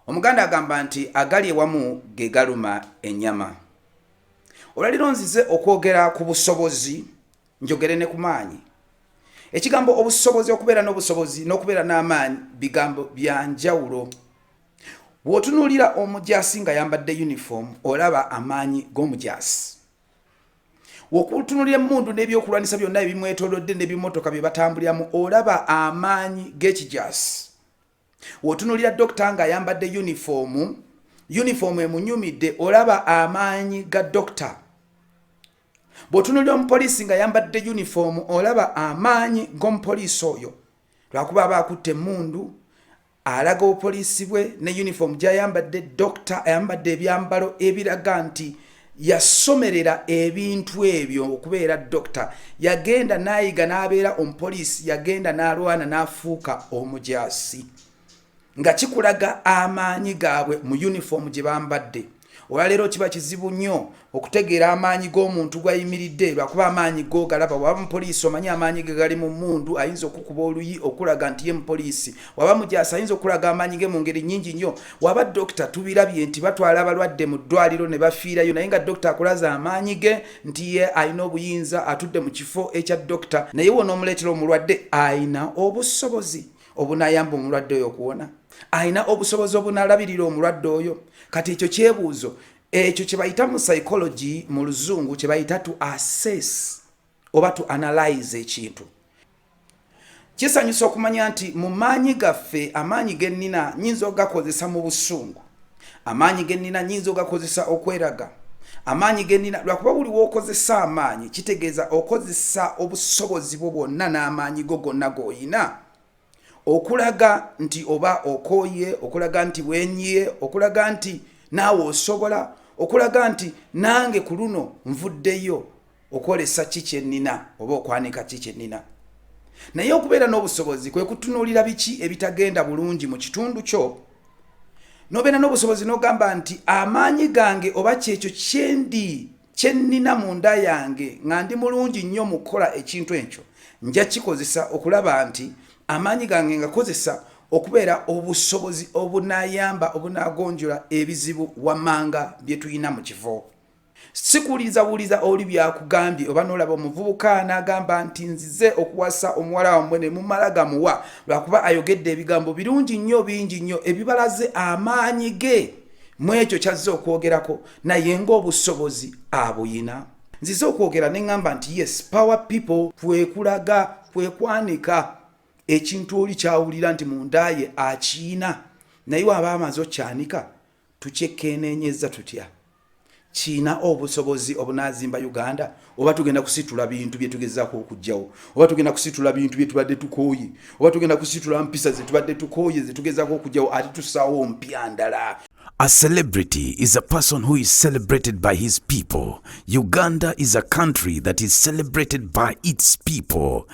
Omuganda agamba nti agali ewamu ge galuma ennyama. Olwaliro nzize okwogera ku busobozi, njogere ne ku maanyi. Ekigambo obusobozi, okubeera n'obusobozi n'okubeera n'amaanyi bigambo bya njawulo. Bw'otunuulira omujaasi ng'ayambadde yunifoomu, olaba amaanyi g'omujaasi. Wokutunulira emmundu n'ebyokulwanisa byonna ebimwetoolodde n'ebimotoka bye batambuliramu, olaba amaanyi g'ekijaasi. Wotunulira dokita ng'ayambadde yunifoomu, yunifoomu emunyumidde, olaba amaanyi ga dokita. Bw'otunulira omupoliisi ng'ayambadde yunifoomu, olaba amaanyi g'omupoliisi oyo, lwakuba aba akutte emmundu, alaga obupoliisi bwe ne yunifoomu gy'ayambadde. Dokita ayambadde ebyambalo ebiraga nti yasomerera ebintu ebyo okubeera dokita, yagenda n'ayiga n'abeera omupoliisi, yagenda n'alwana n'afuuka omujaasi, nga kikulaga amaanyi gaabwe mu yunifoomu gye bambadde. Olwaleero kiba kizibu nnyo okutegeera amaanyi g'omuntu gwayimiridde, lwakuba amaanyi go galaba. Waba mupoliisi, omanyi amaanyi ge gali mu mmundu, ayinza okukuba oluyi okulaga nti ye mupoliisi. Waba mujaasi, ayinza okulaga amaanyi ge mu ngeri nnyingi nnyo. Waba dokita, tubirabye nti batwala abalwadde mu ddwaliro ne bafiirayo, naye nga dokita akulaza amaanyi ge nti ye alina obuyinza, atudde mu kifo ekya dokita. Naye wonoomuleetera omulwadde, ayina obusobozi obunayamba omulwadde oyo okuwona? Ayina obusobozi obunalabirira omulwadde oyo? Kati ekyo kyebuuzo ekyo kye bayita mu psychology, mu Luzungu kye bayita to assess oba to analyze ekintu. Kisanyusa okumanya nti mu maanyi gaffe, amaanyi gennina nyinza ogakozesa mu busungu, amaanyi gennina nyinza ogakozesa okweraga, amaanyi gennina, lwakuba buli wookozesa amaanyi kitegeeza okozesa obusobozi bwo bwonna n'amaanyi go gonna g'oyina okulaga nti oba okooye, okulaga nti wenyiye, okulaga nti naawe osobola, okulaga nti nange ku luno nvuddeyo okwolesa ki kyennina oba okwanika ki kyennina. Naye okubeera n'obusobozi kwe kutunuulira biki ebitagenda bulungi mu kitundu kyo, n'obeera n'obusobozi n'ogamba nti amaanyi gange oba kyekyo kyendi kyennina munda yange nga ndi mulungi nnyo mu kukola ekintu ekyo, nja kikozesa okulaba nti amaanyi gange ngakozesa okubeera obusobozi obunayamba, obunagonjola ebizibu wammanga bye tulina mu kifo. Si kuwuliriza buwuliza oli byakugambye, oba n'olaba omuvubuka n'agamba nti nzize okuwasa omuwala wammwe, ne mumala gamuwa lwakuba ayogedde ebigambo birungi nnyo, bingi nnyo ebibalaze amaanyi ge mu ekyo kyazze okwogerako, naye ng'obusobozi abuyina? Nzize okwogera ne ŋŋamba nti yes, power people kwekulaga, kwekwanika ekintu oli kyawulira nti mundaye akiina, naye waba amaze okyanika, tukyekeeneenyeza tutya? Kiina obusobozi obunazimba Uganda, oba tugenda kusitula bintu byetugezaako okugjawo, oba tugenda kusitula bintu byetubadde tukooye, oba tugenda kusitula mpisa zetubadde tukooye zetugezaako okugjawo, ate tusaawo mpya ndala? A celebrity is a person who is celebrated by his people. Uganda is a country that is celebrated by its people.